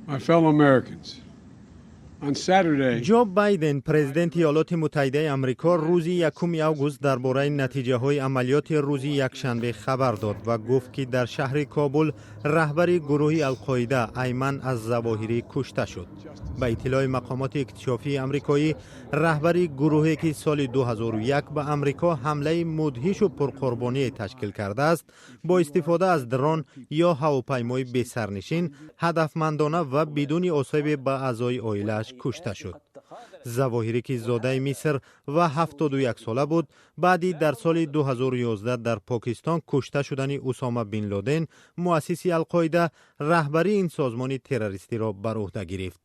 My fellow Americans, on Saturday, Ҷо Байден, президенти Иёлоти Муттаҳидаи Амрико, рӯзи 1 август дар бораи натиҷаҳои амалиёти рӯзи якшанбе хабар дод ва гуфт, ки дар шаҳри Кобул раҳбари гурӯҳи Алқоида Айман аз Завоҳирӣ кушта шуд. Ба иттилои мақомоти иктишофии амрикоӣ, раҳбари гурӯҳе, ки соли 2001 ба Амрико ҳамлаи мудҳишу пурқурбоние ташкил кардааст, бо истифода аз дрон ё ҳавопаймои бесарнишин ҳадафмандона ва бидуни осебе ба аъзои оилааш кушта шуд. Завоҳирӣ, ки зодаи Миср ва 71 сола буд, баъди дар соли 2011 дар Покистон кушта шудани Усома бин Лоден, муассиси Алқоида, раҳбарии ин созмони террористиро бар ӯҳда гирифт.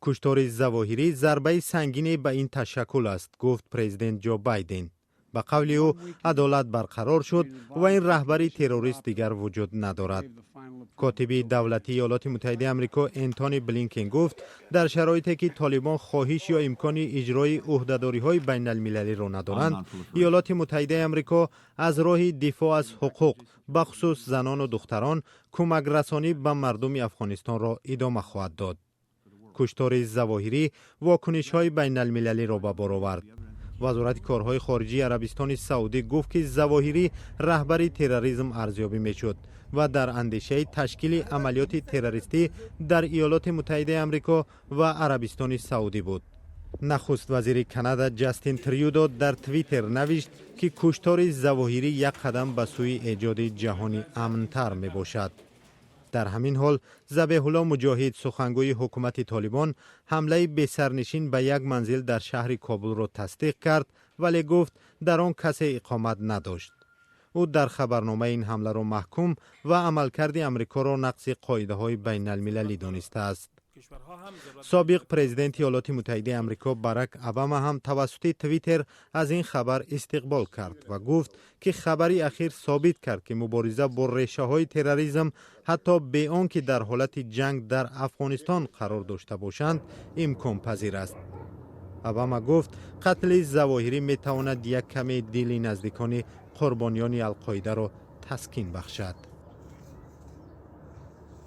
Куштори Завоҳирӣ зарбаи сангине ба ин ташаккул аст, гуфт президент Ҷо Байден. Ба қавли ӯ, адолат барқарор шуд ва ин раҳбари террорист дигар вуҷуд надорад. Котиби давлатии Иёлоти Муттаҳидаи Амрико Энтони Блинкен гуфт, дар шароите ки Толибон хоҳиш ё имкони иҷрои ӯҳдадориҳои байналмилалиро надоранд, Иёлоти Муттаҳидаи Амрико аз роҳи дифоъ аз ҳуқуқ, бахусус занону духтарон, кӯмакрасонӣ ба мардуми Афғонистонро идома хоҳад дод. Куштори Завоҳирӣ вокунишҳои байналмилалиро ба бор овард. Вазорати корҳои хориҷии Арабистони Саудӣ гуфт, ки Завоҳирӣ раҳбари терроризм арзёбӣ мешуд ва дар андешаи ташкили амалиёти террористӣ дар Иёлоти Муттаҳидаи Амрико ва Арабистони Саудӣ буд. Нахуст вазири Канада Ҷастин Трюдо дар Твиттер навишт, ки куштори Завоҳирӣ як қадам ба сӯи эҷоди ҷаҳони амнтар мебошад. Дар ҳамин ҳол, Забеҳулло Муҷоҳид, сухангӯи ҳукумати Толибон, ҳамлаи бесарнишин ба як манзил дар шаҳри Кобулро тасдиқ кард, вале гуфт, дар он касе иқомат надошт. Ӯ дар хабарнома ин ҳамларо маҳкум ва амалкарди Амрикоро нақзи қоидаҳои байналмилалӣ донистааст. Собиқ президенти Иёлоти Муттаҳидаи Амрико Барак Обама ҳам тавассути Твиттер аз ин хабар истиқбол кард ва гуфт, ки хабари ахир собит кард, ки мубориза бо решаҳои терроризм, ҳатто бе он ки дар ҳолати ҷанг дар Афғонистон қарор дошта бошанд, имконпазир аст. Обама гуфт, қатли Завоҳирӣ метавонад як каме дили наздикони қурбониёни Алқоидаро таскин бахшад.